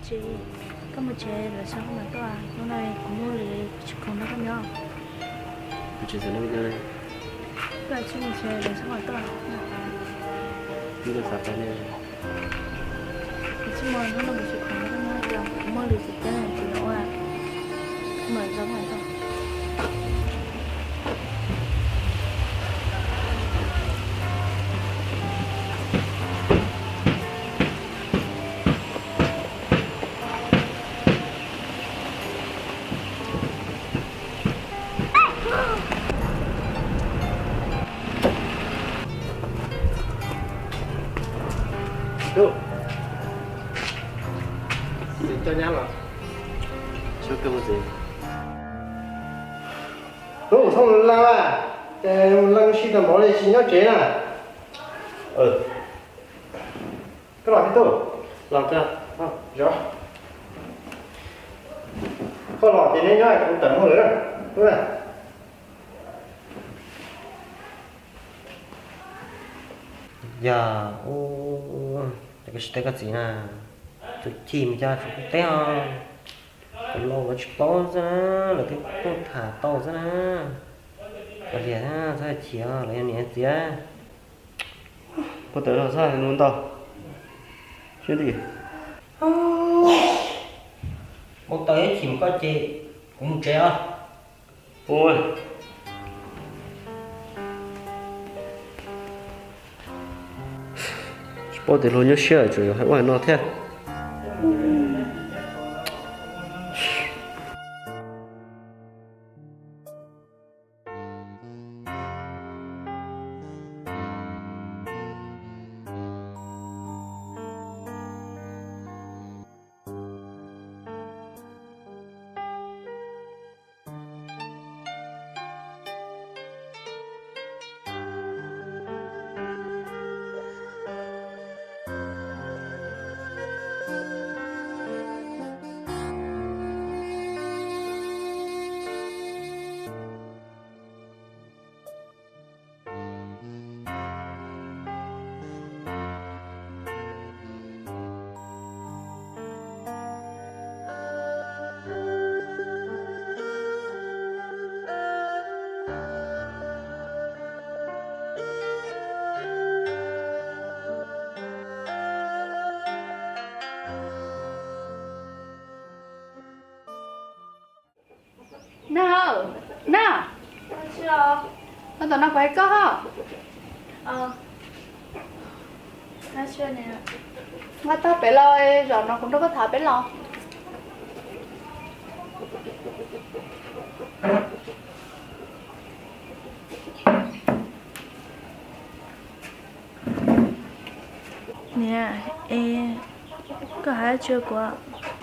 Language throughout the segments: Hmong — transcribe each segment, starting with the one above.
Tsis, koj mus tsev lawv sab mam tuaj, hnub no kuv muaj lwm tsis khoom nrog koj nyob. Kuv tsis xav nrog koj nyob. Koj tsis mus tsev lawv sab mam tuaj. Kuv tsis mus, hnub no kuv tsis khoom nrog koj nyob, kuv muaj lwm tsis teb tsis ua, mam zoo mam tuaj. Tub, txiv coj nyab los. Tsis kawg mus txiv. Tub, txhob mus leej, leej sij tau npaum li tsis nyob tsev na. Koj los thiab tub? Los kawg. Koj los ces neb nyob kuv tawm mus lawm na. Yog, ua cas koj tsis teb koj txiv na? Tus chim mas cas tsis teb os? Tus laus lawv tsis paub xwb na, lawv twb tuaj tham tau xwb na. Kav liam, txhob chim, lawv yog niam txiv. Puag ta los txhob hais lus ntau. Puag ta ib chim koj ces kuv mus tsev os. Ua, tsis paub tias luag nyuaj siab tseem yuav hais ua hais no thiab. Nag, Nag, koj tom no kuv hais koj ho. Nqa tag pem los, zaum no kuv nrog koj tham peb los. Niam, es koj hais dab tsi rau kuv?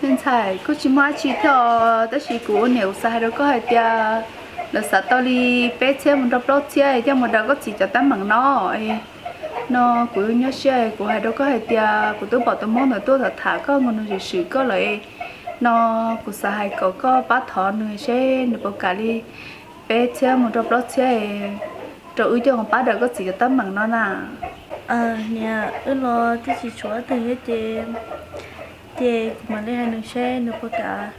Me ntxhais, kuj tsis muaj dab tsi thiab os, tab sis kuv ua niam kuv xav hais rau koj hais tias lawv xav tau li peb txhiab mus rau plaub txhiab coj mus daws koj txiv cov teeb meem no. No kuv nyuaj siab, kuv hais rau koj hais tias kuv twb pom tus hmoob ntawd tuaj tham tham koj, nkaus nws swm swm koj lawm. No kuv xav hais kom koj pab thov nws seb nws puas kam li peb txhiab mus rau plaub txhiab rau wb coj mus pab daws koj txiv cov teeb meem no na. Niam, wb los twb tsis tshuav leej twg thiab ces, ces kuv mam li hais nws seb nws puas kam.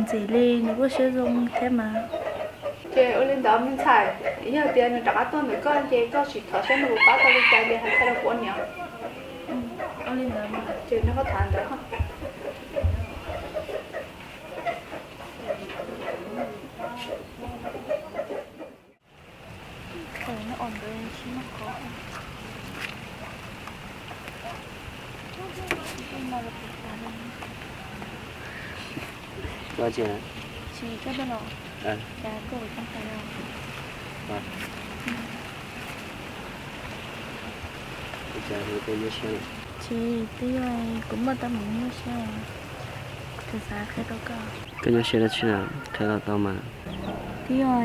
Ntxim li nws kuj siab zoo thiab mas. Ces ua li ntawd me ntxhais, yog tias nws rov qab tuaj ntawm koj ces koj sim thov seb nws puas pab tau li cas ces hais txog rau kuv ua niam. Ua li ntawd ces neb koj tham ntawd. Tsis, twb yog kuv muaj teeb meem nyuaj siab, kuv xav qhia rau koj. Koj nyuaj siab dab tsi na, qhia los tau mas. Twb yog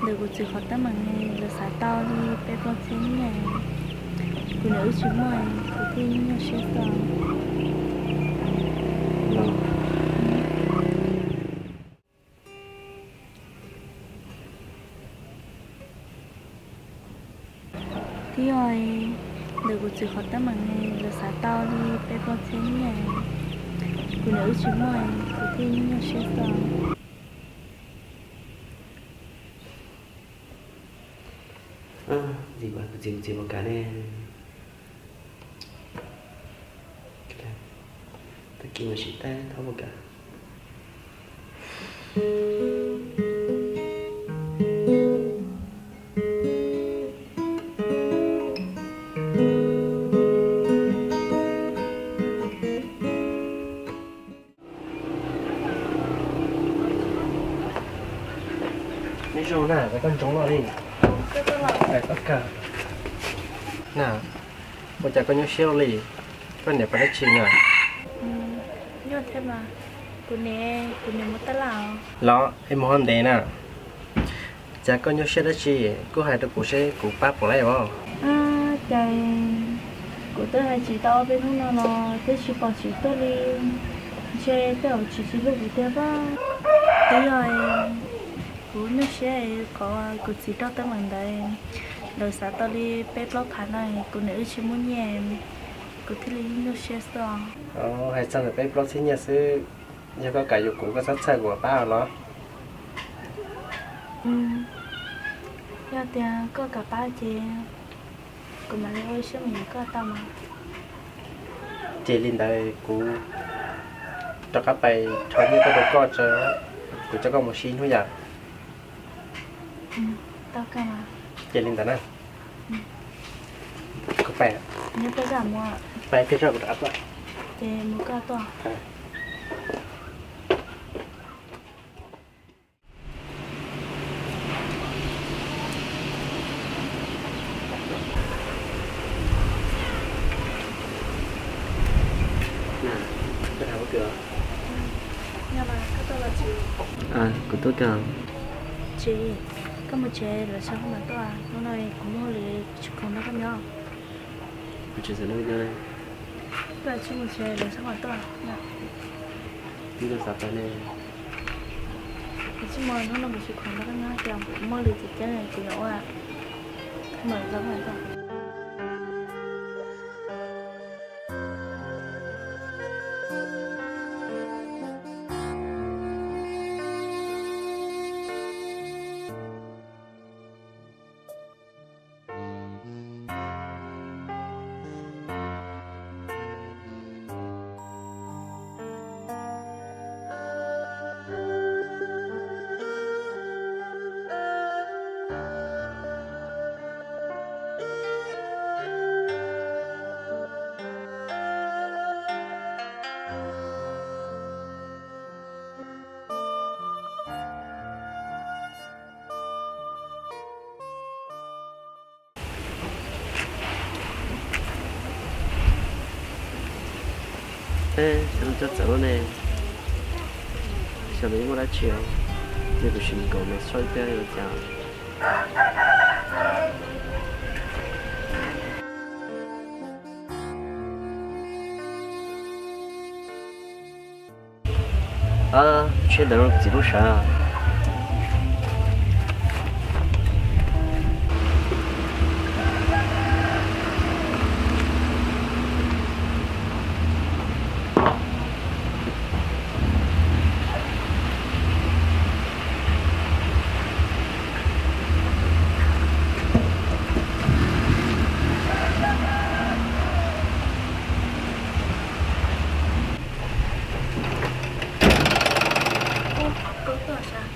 ntawm kuv txiv qhov teeb meem lawv xav tau li peb plaub txhiab nyiaj, kuv niam wb tsis muaj, kuv thiaj nyuaj siab xwb. Twb yog ntawm kuv txiv qhov teeb meem lawv xav tau li peb plaub txhiab nyiaj, Kuv niam wb tsis muaj, kuv thiaj nyuaj siab xwb. Ntxiv, kuv txiv, kuv txiv puas kam ne? Tag kis mus sim teb thaub puas kam. Nyob zoo na, koj ntsoov loj li. Koj kawg na, ua cas koj nyuaj siab ua luaj li? Koj niam puas dab tsi na? Nyuaj thiab mas, kuv niam, kuv niam mus taj laj. Los es mus ho ntev na. Cas koj nyuaj siab dab tsi, kuj hais rau kuv seb kuv pab puas laib os. Cas kuv twb hais tsis tau ob peb hnub no los twb tsis pom tsis tuaj li, ntshe tej zaum tsis tsis hlub kuv tiag pob. Twb yog kuv nyuaj siab qhov kuv txiv rau teeb meem ntawd, lawv xav tau li peb plaub phav no, kuv niam wb tsis muaj nyiaj, kuv thiaj li nyuaj siab xwb os. Hais txog ntawm peb plaub txhiab nyiaj xwb, yog koj kam yuav kuv, koj txhob txhawj, kuv pab los. Yog tias koj kam pab ces kuv mam li ua siab mus yuav koj tau mas. Ces li ntawd kuv rov qab pais rho nyiaj tuaj rau koj tso, kuv coj koj mus ua si ib hnub yom. Ces li ntawd na. Kuv pais, pais kiag zoj kuv rov qab tuaj. Kuv tuaj kawg. Tsis, koj mus tsev lawm sawv hauj lwm tuaj, hnub no kuv muaj hauj lwm tsis khoom nrog koj nyob. Kuv tsis xav nrog koj nyob. Koj tsis mus tsev lawm sawv hauj lwm tuaj. Kuv xav pab ne. Kuv tsis mus, hnub no kuv tsis khoom nrog koj nyob, kuv muaj hauj lwm tseem ceeb kuv yuav ua. Mus tau. Cov txawv lub ne, xyov nws muaj dab tsi os, nws kuj sim nkaum nws soj thiab ua cas. Tsheb ntawd txiv lub sawv. Koj tuaj sav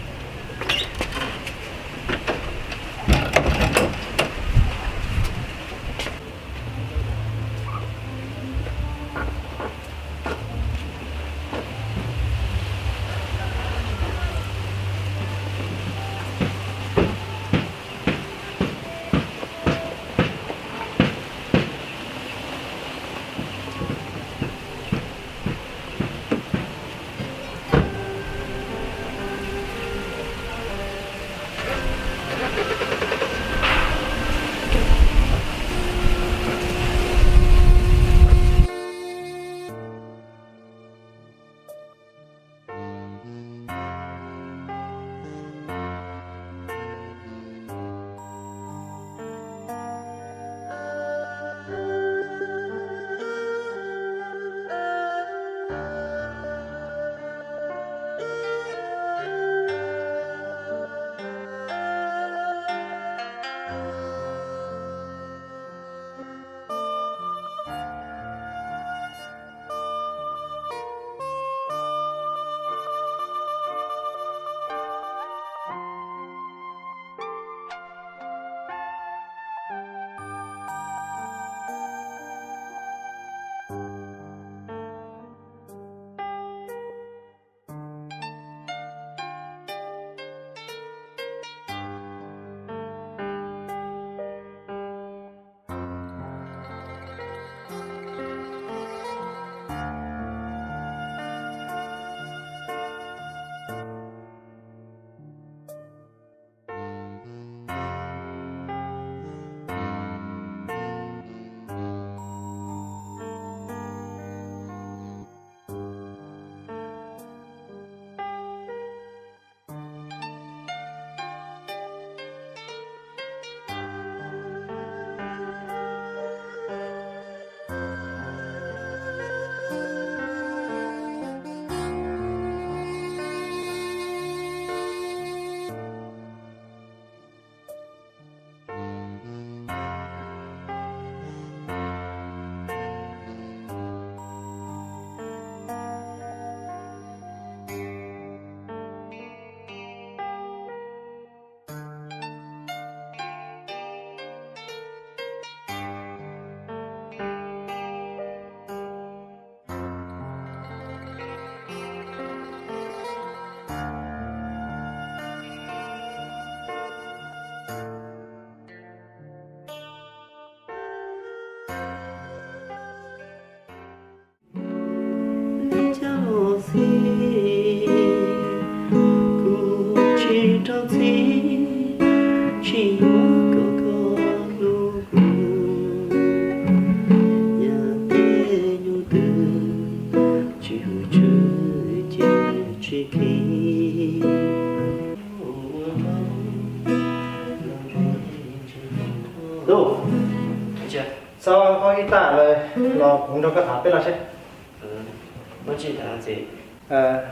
Tub, txhob ib tag lawm los kuv nrog koj tham peb los seb.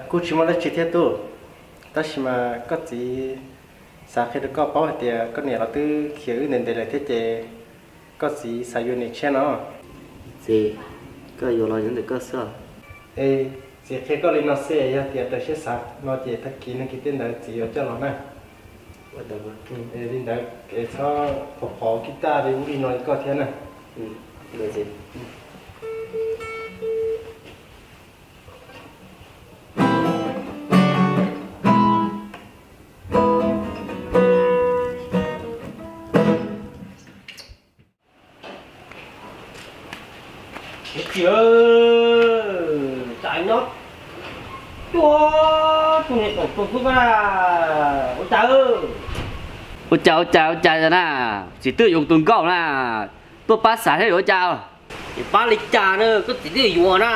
Kuj tsis muaj dab tsi thiab tub, tab sis mas koj txiv xav qhia rau koj paub hais tias koj niam los twb khiav wb ntev ntev lawm thiab ces koj txiv xav yuav niam tshiab no. Txiv, koj yuav los yuav ntawm koj xwb. Es txiv qhia koj li no xwb, yog tias raws siab xav no ces tag kis nag kis tej ntawd txiv yuav coj los na. Li ntawd es txhob phov phov kiv taj li ub li no li koj thiab na. Txiv, cas nyob tuaj tus niag tawm tuaj xwb na, ua cas? Ua cas ua cas ua cas na, txiv twb yuav tus nkauj na, tuaj pab xav thiab yuav ua cas? Yuav pab li cas na, koj txiv twb yuav na,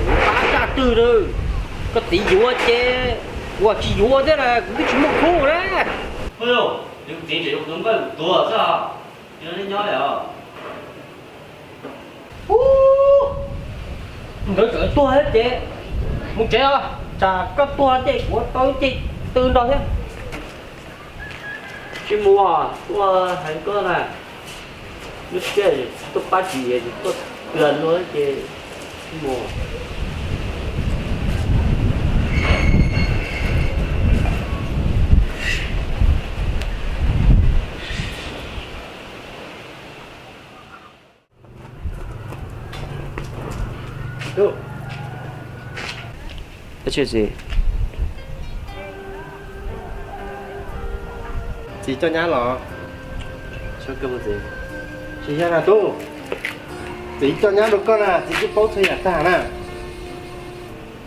yuav pab zaj twg na, koj txiv yuav ces, kuv tsis yuav thiab na, kuv twb tsis muaj khub na. Ua, yog kuv txiv tseem yuav tus nkauj tuag xwb, nyob li os. Ntawd tseem tuag thiab ces mus tsev os, tsam koj tuag ces kuv tau ib ce tw nrog thiab. Tsis mus, tuaj hais koj na, lub siab tuaj pab tsis tuaj tw no ces tsis mus. Txiv coj nyab los? Tsis yog na tub, txiv coj nyab rau koj na, txiv twb paub txhua yam tag na.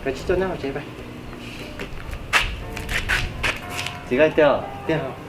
Kav tsij coj nyab los tsev. Txiv, koj tiag tiag.